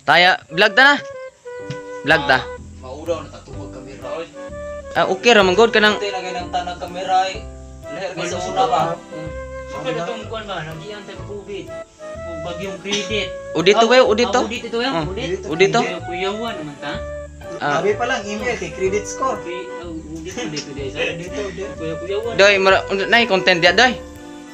Taya, vlog ta na. Vlog ta. Maulaw na tatubag kamera oy. Ah, okay ra man gud kanang Ate na ganang tanang kamera ay. Leher kay sa una ba? Siyempre itong kuwan ba, nagiyan tayo COVID. O bagyong credit. O dito we, o dito. Ah, udit ito yan, Oh. udit. O dito. Kuyawan naman ta. Ah. Abi pa lang email kay credit score. Okay, oh, udit mo dito dito. Dito, dito. Kuya kuyawan. Doy, mara nay content dia doy.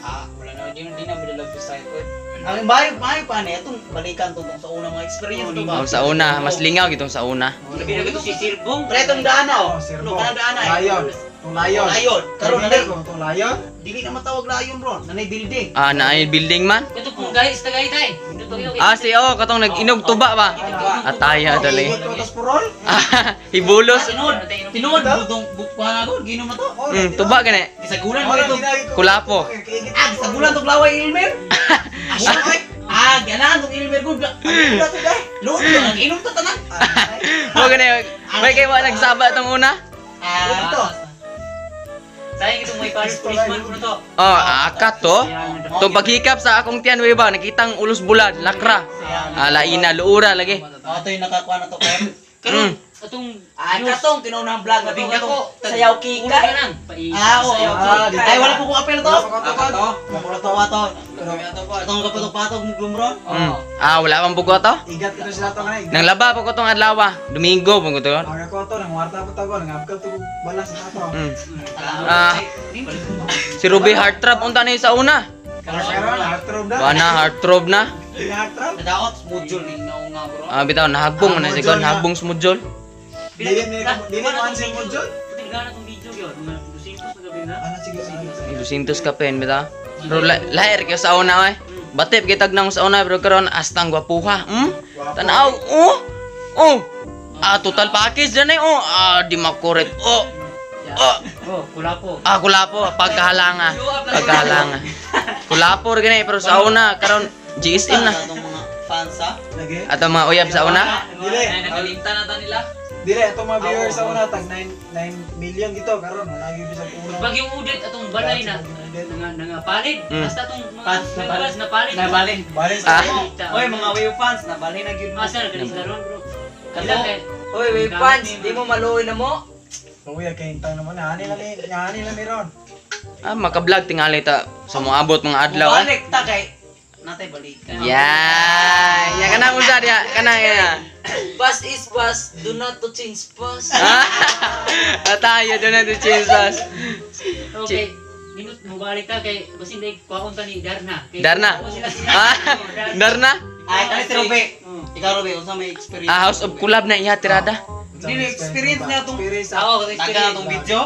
Ah, wala na di di na madala sa site oy. Ang bayo bayo pa niya itong balikan to tong sa unang mga experience to ba. Oh, sa una, mas lingaw gitong sa una. Labi na ito si Sirbong. Pre itong daan na oh. Oh, sir. No, kanang daan na. Lion. Tong lion. Lion. Karon Karon na ko tong lion. dili na matawag lion bro. Nanay building. Ah, naay building man. Kato kung gayis tagay tay. Dito kayo. Ah, si oh, katong nag-inog tuba ba? Ataya dali. Ingot ko tas purol. Ah, hibulos. Tinuod, tinuod butong bukuan ako, ginom na to. Oh, Tuba gani. Gisagulan mo ito. Kulapo. Ah, gisagulan tong laway Ilmer. Ah, ah, ganahan tong Ilmer gud. Luod to, nag-inom to tanan. Mo gani. May kay wa nagsaba tong una. Ah, Ito. Sayang itong may Paris policeman ko na to. Oh, akat to. Tong paghikap sa akong tiyan we ba, nakitang ulos bulad, lakra. Ah, laina, luura lagi. Oh, ito yung nakakuha na to, Kev. Karon atong Ah, katong tinuunang vlog na to, Labing katong dako. sayaw kikay. Lang. Ah, oo. Ah, dito. Ay, wala po kong apel to. Wala pa ko to. Wala to to. Atong kapatong-patong mong glumron. Ah, wala pang bugo to. Igat ito sila to kanay. Nang laba pa ko tong adlaw. Domingo pa ko to. Ang ako to nang warta pa to ko, nang abkal to balas na to. Ah, si Ruby Heartthrob unta ni sa una. Karon heartthrob na. Bana heartthrob na. Heartthrob. Nadaot, module ni nga bro. Ah, bitaw nahagbong na si Gon, hagbong smudjol. Dili ni dili mo ansin mo jud. Tingnan na tong video yun. Mga 200 na gabi na. Ano sige sige. 200 ka pen bitaw. Pero laher kayo sa una oy. Batip kitag nang sa una pero karon astang gwapuha. Tanaw, oh. Oh. Ah, total package dyan eh. Oh, ah, di makurit. Oh. Oh. Oh, kulapo. Ah, kulapo, pagkahalanga. Pagkahalanga. Kulapo ra gani pero sa una karon GSM na. Atong mga fans ha. Lagi. Ato mga uyab sa una. Dili. Ay, nakalimtan na ta nila. Dili atong mga viewers sa una tag 9 9 million dito karon wala gyud bisag una. Bagyong udit atong balay na nga nga palid. Basta atong mga Fans, members na palid. Nabalhin. Balance sa Ah. Oy, mga Wayo fans, nabalhin na gyud mo. Asa na gani sila ron, bro. Kato. Ila kay Oy, way fans, di mo maluoy na mo. Uy, kay intang naman hani na ni hani na meron. Ah, maka-vlog tingali ta sa moabot mga adlaw. Eh. Balik ta kay natay balikan. Yeah. Ya kana usa dia, kana ya. Bus is bus, do not to change bus. Ah, tayo doon na to change us. Okay. Minut mo balik ta kay basin day kwaon ta ni Darna. Kay Darna. kuwaon sila. Ah, Darna. Ay, kani si Robe. Oh. Ikaw Robe, unsa may experience? Ah, House of Collab na iya tirada. Dili experience na atong Experience sa Ako, taga na atong video.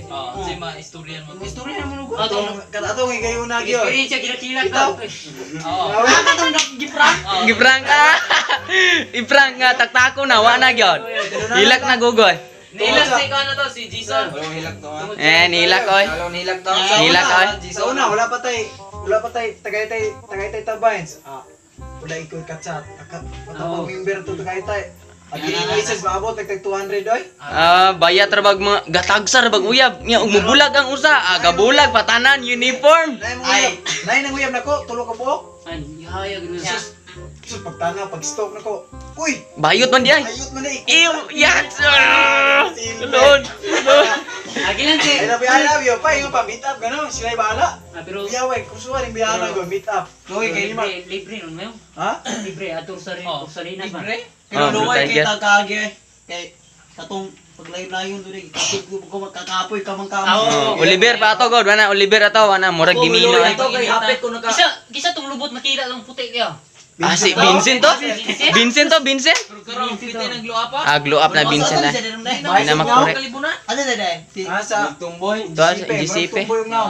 Oh, unsay mga istorya mo. Ang istorya mo nugo. Ah, atong atong higayuna gyud. Experience siya kilak-kilak ta. Oo. Ah, katong giprank. Giprank ah. I-prank nga taktako na wa na gyud. Hilak na gugoy. Nilak si ano to, si Jason. Walang hilak to. Eh, nilak oy. Walang nilak to. Nilak oy. Sa una wala pa tay wala pa tay Tagaytay Tagaytay Tabines. Ah, wala ikoy kachat. Aka patapang member to Tagaytay. At invoices maabot tag 200 oy. Ah, bayat ra bag mga gatagsar bag uyab. Nya ug mubulag ang usa. Ah, gabulag patanan uniform. Nay mong uyab. Nay nang uyab nako tulo ka buok. Ay, ihaya gud. Sus, sus pagtana pag stalk nako. Uy, Bayot man di ay. ayot man eh. Ew, yak. Ah! Lord. Lord. Agi lang si. Ay na I love you pa ingon pa meet up gano sila bahala. Ah, pero Biya way kusuha ning biya go meet up. Luoy kay libre, libre nun mayo. Ha? Libre atur sa rin, Oh, sa Rinas man. Libre? Pero Oh, luoy Blue kay Tiger. tagagi kay katong paglayon-layon dun eh. Kapig ko magkakapoy ka man kamo. Oh, Oliver pa ato god, wana Oliver ato, wana murag gimino Luoy eh. ato kay hapit ko naka Kisa kisa tong lubot makita tong puti kaya. Ah, si Vincent to? Vincent to, Vincent? Pero karon pwede nang glow up ah. Ah, glow up na Vincent na. Hindi na makorek. Ano na dai? Si Ah, sa Tumboy. To, sa GCP. Tumboy yung ngaw.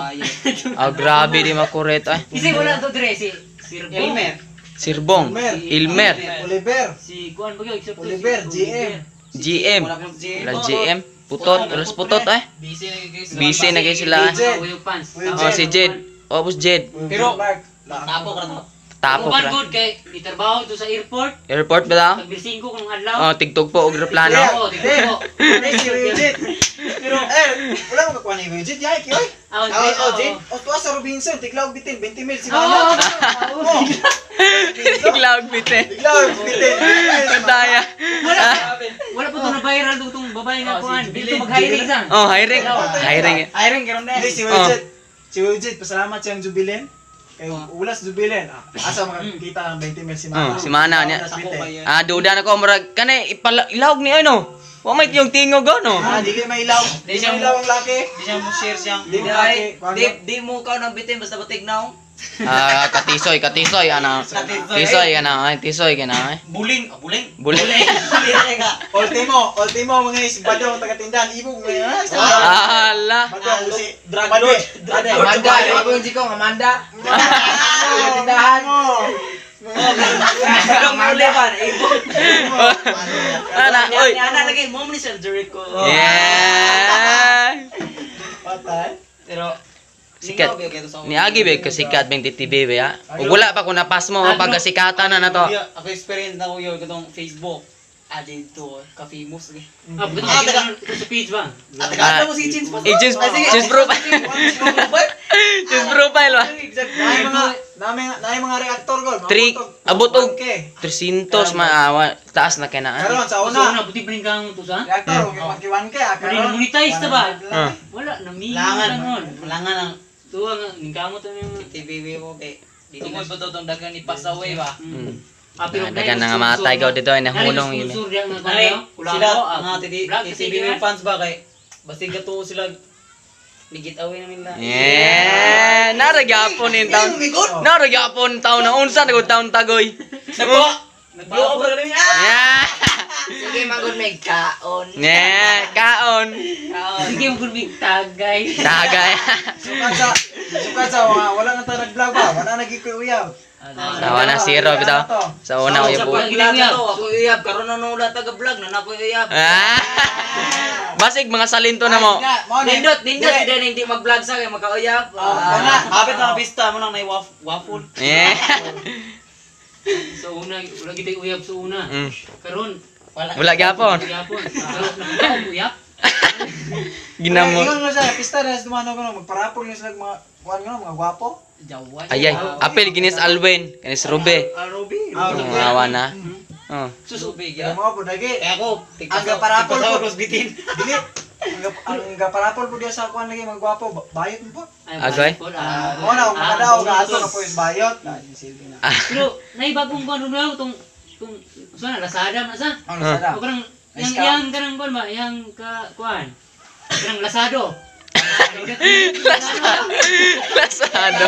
Ah, grabe di makorek ay. Kasi wala to dire si Sirbong. Elmer. Sirbong, Ilmer, Oliver. Si Kuan ba gyud except to si Oliver, GM. GM. Wala kang GM. Wala GM. Putot, ulas putot ay. Busy na guys. Busy na kayo sila. Jed. Wayo fans. Jed. Oh, si Jed. Oh, boss Jed. Pero Tapo ka na to. Tapok Uban ra. good kay itrabaho to sa airport. Airport ba daw? Tag 5 kung adlaw. Oh, tigtog po og eroplano. Oo, tigtugpo. Hindi, si Eugene. Pero, eh, wala mo kakuha ni Eugene. Yay, kiyoy. Ah, Oh, oh, Jane. Oh, tuwa sa Robinson. Tiglaw bitin, 20 mil si Oo. Mama. Oh. Tiglaog bitin. Tiglaw bitin. Kandaya. Wala wala po to na viral to tong babae nga kuan. Dito mag-hiring sa. Oh, hiring. Hiring. Hiring karon na. Hindi, si Eugene. Si Eugene, pasalamat siyang Jubilin. Kay ulas Jubilin. Ah, asa makakita ang 20 mil si Mama. Oh, si Mana niya. Ulas bitin. Ah, duda na ko murag kanay ilawog ni ano. Wa may tiyong tingog ano. Ah, dili may ilaw. Dili may ilaw ang laki. Di siya mo share siyang. Di mo laki. Di di mo ka ng bitin basta batignaw. Ah, katisoy, katisoy ana. Tisoy ana, ay tisoy kana ay. Buling, ah, buling. Buli. Ultimo, ultimo mga isbado taga-tindahan ibog mga. Ala. Bado usi. Drug lord. Drug lord. Amanda, ako yung jikong Amanda. Taga-tindahan. Dong uli ba? Ibog. Ana, oy. Ana lagi mo ni Sir Jericho. Yeah. Patay. Pero Sikat. Ni Agi ba kasikat bang TV ba ya? Ug wala pa ko napas mo pagkasikatan na nato. Ako experience na ko yun katong Facebook. Ah, dito, ka-famous. Ah, buto Ah, taga- ito sa page ba? Ah, taga mo si Chins pa. Eh, just profile. Just profile ba? Naay mga naay mga reactor gol. Three, abot og Okay. 300 maawa taas na kay na. Karon sa Sa una. una buti pa rin kang to sa. Reactor maki 1K ah, Wala karon. monetize ta ba? Ah. Wala nami Langan. kanon. Langan ang Tuwa nga ningkamot na yung TV mo kay tungod pa to tong dagan ni pass away ba. Ah, pero Ah, dagan na nga matay ka dito ay nahunong yun. Sponsor diyan nga Ay, kuno. sila mga Vlog kasi TTV sila. fans ba kay basig gato sila ligit away namin la. Yeah, nara gyapon in town. Nara gyapon taon na unsa na gud taon tagoy. Nagpa Nagpa pa ganun. Ah! Yeah. Sige magud may kaon. Yeah, kaon. Sige mo gud tagay. Tagay. Sukat sa mga wala na tayo nag-vlog ba? Wala na gikoy uyab. Sa una zero bitaw. Sa una Sa uy bu. pag-vlog to ako uyab karon na nula taga vlog na nako uyab. Ah. Basig mga salinto na mo. Nindot nindot hindi hindi mag-vlog sa kay makauyab. Kana Kapit na pista mo nang nay waffle. Yeah. Sa una wala gitay uyab sa una. Mm. Karon Wala gyapon. gyapon. Pero nagkaon uyab. Ginamo. Ingon mo siya, pista na sa dumano ko no, magparapol yung sila mga kuan ko no, mga gwapo. Jaway. Ayay, apil ginis Alwin, kanis Rube. Ah, Ruby. Awa na. Oh. Susubig Kaya ya. mga po dagi. Kaya ako Ang gaparapol Tigpasaw po. ko bitin. Dili. Ang gaparapol po diya sa kuan lagi mga gwapo, bayot mo po. Agoy? Mo na og makadaw ka ato na po is bayot. Na yung silbi na. Pero naibagong kuan ron tong tong sa na Lazada man sa. Ano sada? O kanang yang Discount. yang kanang kuan ba yang ka kuan. Kanang Lazado. Lasado.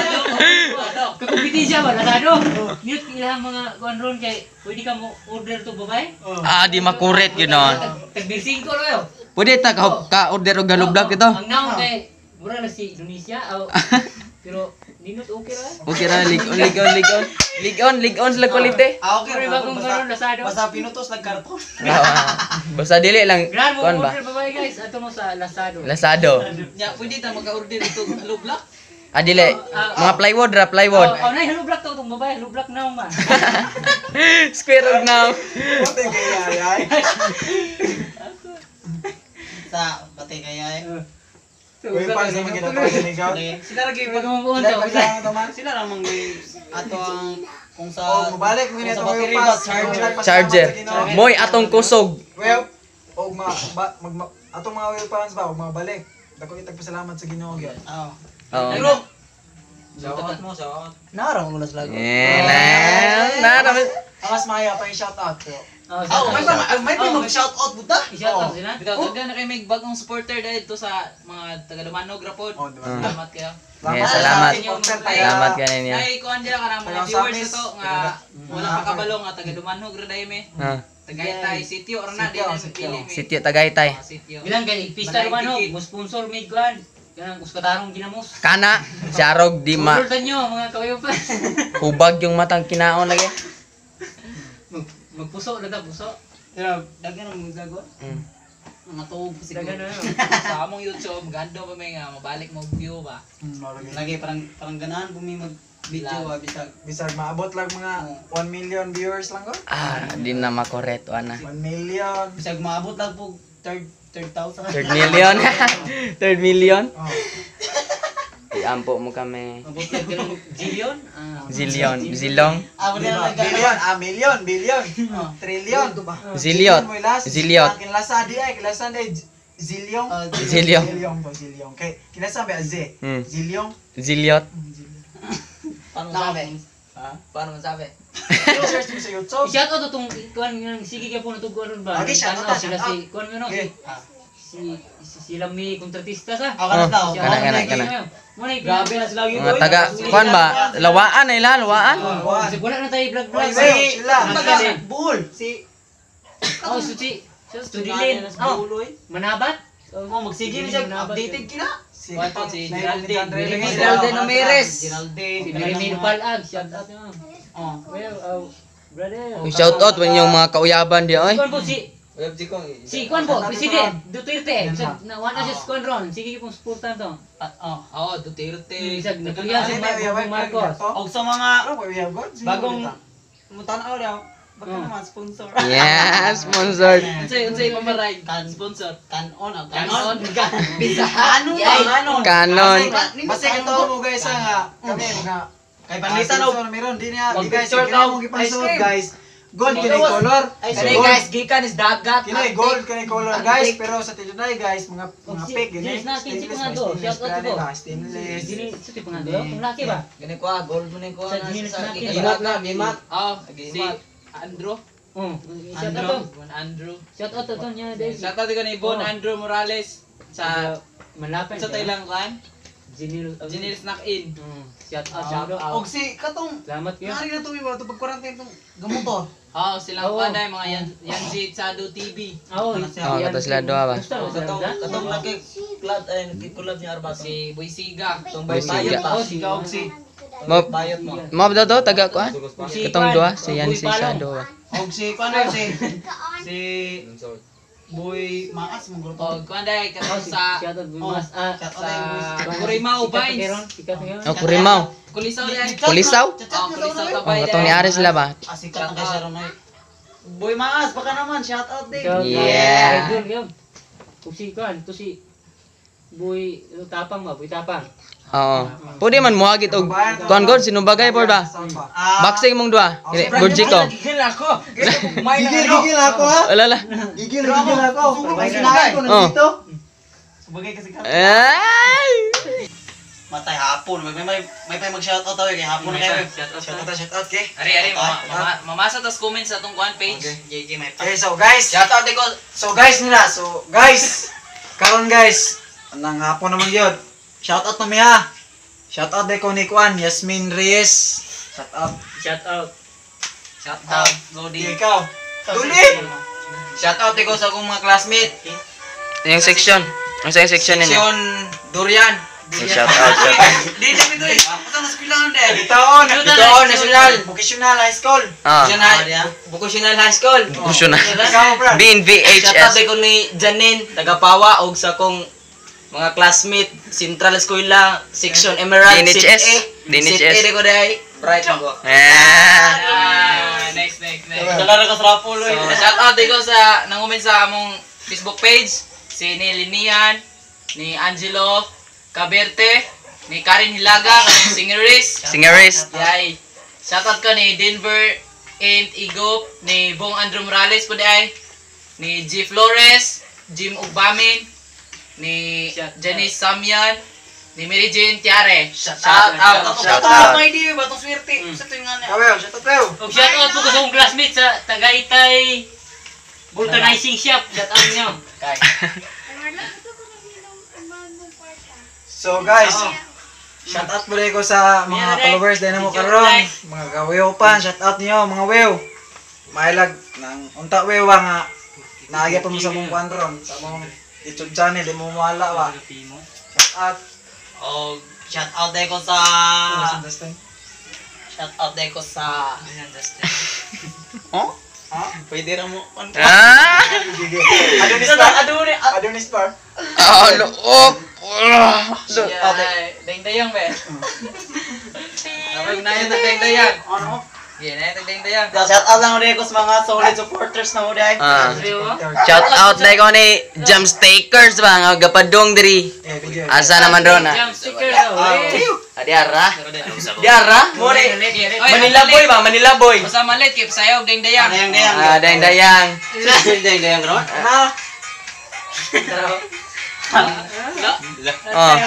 Kakumpetensya ba Lazado? Mute ilang mga kuan ron kay pwede ka mo order to babae. Ah, di makurit yun no. Tag 5 ro yo. Pwede ta ka order og galublag dito. Ang naon kay mura na si Indonesia aw. Pero ninot okay ra. Okay ra, lig on, lig on, lig on. Lig on, lig on sila quality. Ah, okay. Pero bagong Basta, karon Lazado. basta pinutos nagkarton. Basta dili lang Grand mo kuan ba? order babae guys ato mo sa Lazado. Lasado. Nya pwede ta maka-order ito hello block. Ah, dili. Mga plywood ra, plywood. Oh, oh, nay hello black to tong babae, hello black now man. Square og now. Kote kay ay. Sa pati kaya eh. Uy, pa sa mga ginagawa ni ikaw. Sila lagi Pag mo Sila paglangan to man. sila ramang ato ang kung sa Oh, mabalik mo kung ni sa ato battery yung ba pass. charger. Charger. Moy atong kusog. Well, og ma, ba, mag, atong mga will fans ba, og mabalik. Dako kitag pasalamat sa Ginoo gyud. Oo. Oo. Pero shout mo, shout. Narang mo na sila. Eh, na, na, na. Amas maya pa yung shout out pero. Oh, Ah, may pa mag-shout out buta. I-shout out sila. Bitaw taga na kay may bagong supporter dahil to sa mga taga Dumanog ra pod. Oh, di ba? Salamat kayo. Eh, salamat. Supporter, Salamat kaninyo. Ay kuan dira kanang mga Taga viewers Samis. na to nga wala pa kabalo nga taga Dumanog ra dai me. Ah, Tagaytay sitio or na di Sitio, na sitio. pili me. Sitio Tagaytay. Ah, Sitio. Bilang kay pista Balay naman ho, dikit. mo sponsor mig kuan. Kanang uskatarong ginamos. Kana, si Arog di ma Sponsor nyo mga kawayo pa. hubag yung matang kinaon lagi. Magpuso na ta puso. Pero daghan ang mga gagawa. Mga tuog siguro. Daghan na. Sa among YouTube, gando pa may nga mabalik mo view ba. Lagi. Lagi parang parang ganahan bumi mag Video bisag. Bisag maabot lang mga 1 million viewers lang ko. Ah, di na makoret ana. 1 million. Bisag maabot lang po third thousand. Third million. Third million. Oh. Iampo mo kami. Abot lang ganun zillion. Ah. Zillion, zilong, Abot Di na ba? lang. Billion, ah, million, billion, trillion. Zilliot. Mo ilas. Zilliot. Ang kinlasa di ay kinlasa di zillion. Zillion. Zillion to zillion. Kay kinlasa ba z? Zillion. Zilliot. Paano masabi? Ha? Paano masabi? Search mo sa YouTube. Shout out tong kuan nga sige kay po natug ron ba. Okay, shout out, Tanaw sila shout si kuan nga no Okay. si si sila may kontratista sa. Ako na tao. Kana, kana, kana. Mo na Grabe na sila yun. Mga taga kuan ba? Lawaan ay ila, lawaan. One. Wala na tayo vlog vlog. Oy, wey, sila. Taga Buol si Oh, suci. Sudilin. Oh, Manabat. Oh, magsige na siya updated kina. Si Si Geraldine. Geraldine Ramirez. Geraldine. Si Jeremy Palag, shout out nyo. Oh. Well, brother. Shout out when yung mga kauyaban di oy. Kuan po si Si kuan po, President Duterte. Bisag na wala siya sa kuan ron. Sige pong suportahan to. Oh. Oo, Duterte. Bisag napulihan si Bongbong Marcos. Og sa mga Bagong bagong mutanaw daw. Baka naman sponsor. Yeah, sponsored. Unsay pamaray? Sponsor. Kanon, ah, Kanon. Bisa. Kanon, kanon. Kanon. Basta katuo mo guys ha, nga kami mga Kay panlitan og og meron di niya di guys Mag-picture kini daw. mo Ice gipansuot cream. guys. Gold kini color. Kani guys, gikan is dagat. Kini gold kini color guys, pero sa tinunay guys mga mga Si- fake gini. James Nakin, si Stainless, Pangando. stainless, Shout out gani ko. ba? Stainless. Dili sa tipo nga do. Kung laki ba? Gani ko ah, gold mo ni ko. Sa James Nakin. Gimat na, gimat. Oh, si Andrew. Oh, shout out to. Bon Andrew. Shout out to niya dahil. Shout out ko ni Bon Andrew Morales sa Malapit. sa Thailand kan. Jinil. Jinil Snack In. Shout out, shout out. Og si katong Salamat kayo. Nari na tuwi ba ito pag quarantine itong gamuto. Oh, silang Oo. panay mga Yanzi Sado TV. Oo, Oh, kato sila duha ba? Gusto mo sila da? Katong nakiklab ay nakikulab niya arba si Boy Siga. Tong Boy Siga. Oh, si Og si Mo Bayot mo. mo daw to taga kuan. Si Katong Kwan, duha si Yan Boy si Palong. Shadow. og si kuan si si Boy Maas mong grupo. Og kuan dai Oh, katong si sa shout out Boy Mas. Ah, Shout out sa ay Boy. Kurimao sikat na Vines. karon, sikat na karon. Oh, Kurimao. Kulisaw dai. Kulisaw? Oh, Kulisaw Oh, tabay katong ni Aris sila ba? Ah, sikat na kay Sharon ay. Boy Maas baka naman shout out din. Shout out. Yeah. Idol yun. Kung si Kwan, to si Boy Tapang ba? Boy Tapang. Oo. Pwede man moagit og kuan god sinubagay por ba? Ah, Boxing mong duha. Dili, Burjiko. Gigil ako. Kumain na Gigil, gigil ako ha. Wala la. Gigil, gigil ako. Sinain ko Oh. nandito. Subagay kasi ka. Ay! Matay hapon may may pa mag shout out tayo kay hapon na kayo. Shout out, shout out, okay. Ari ari mamasa tas comment sa atong kuan page. GG may pa. Okay, so guys, Shout out ko. so guys nila, so guys, karon guys, anang hapon naman yun. Shout out na mi ha. Shout out ko ni Kwan, Yasmin Reyes. Shout out. Shout out. Shout out Lodi. Di ikaw. Duli. Shout out ko sa akong mga classmate. Yung section. Ang sa section ninyo. Section Durian. Shout out, shout out. Dito dito. Asa mas kulangan dai. Bitaon. Bitaon National. Vocational High School. Ah. Vocational High School. Vocational. Ikaw, Brad. Shout out BNVHS. ko ni Janine taga Pawa og sa akong mga classmate Central Eskwela Section Emerald DNHS. Seat A. DNHS. Seat A ko dai. Bright mo. Ah. Next next next. Dala ra ka sa raffle oy. So shout out ko sa nangumin sa among Facebook page si ni Linian, ni Angelo Caberte, ni Karen Hilaga, kanang singerist. Singerist. Yay. Shout out ko ni Denver and Igop, ni Bong Andrew Morales po ay, ni G Flores, Jim Ugbamin, ni Janice Samian, ni Mary Jane Tiare. Shout out. Shout out. May di ba tong swerte. Sa tuwing nga na. Ikaw, shout out, Teo. Og shout out po ko sa akong classmate sa Tagaytay Vulcanizing Shop. Shout out niyo. So guys, shout out muli ko sa mga followers din mo karon, mga kawew pan, shout out niyo mga wew. Mailag nang unta wew nga naagya pa mo sa mong kuan ron, sa mong YouTube channel di mo mawala wa. Shout out. Og shout out day ko sa Ano si Dustin? shout out day ko sa Oh? Pwede ra mo. Ah! Sige. Adonis Bar. Adonis. Adonis Bar. Ah, loob. Yeah, dayang be. Nayo tagdeng dayang. Ano? Okay, nayo tagdeng dayang. Shout out lang ulit ko sa mga solid supporters na mo dai. Ah. Shout out na ko ni Jam Stakers ba nga gapadong diri. Eh, video. Asa naman ron ah. Jump sticker daw. Eh. Ah, diara. Diara mo ni Oy, Manila boy ba? Manila boy. Basta malit kay sayaw deng dayang. Dayang dayang. Ah, dayang dayang. Dayang dayang ron. Na. Oh.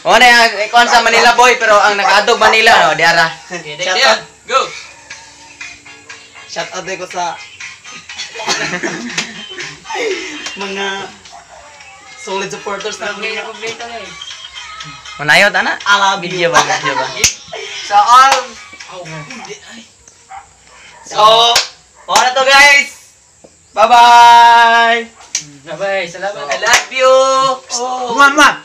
Oh na yung ikuan sa Manila boy pero ang nakaadog Manila no, diara. Okay, deng dayang. Go. Shout out ko sa mga solid supporters na mo. Kompleto, kompleto na eh. Manayot ana. I love you. Video ba, video ba? So all So, wala to, guys. Bye-bye. Bye-bye. Salamat. I love you. Mama.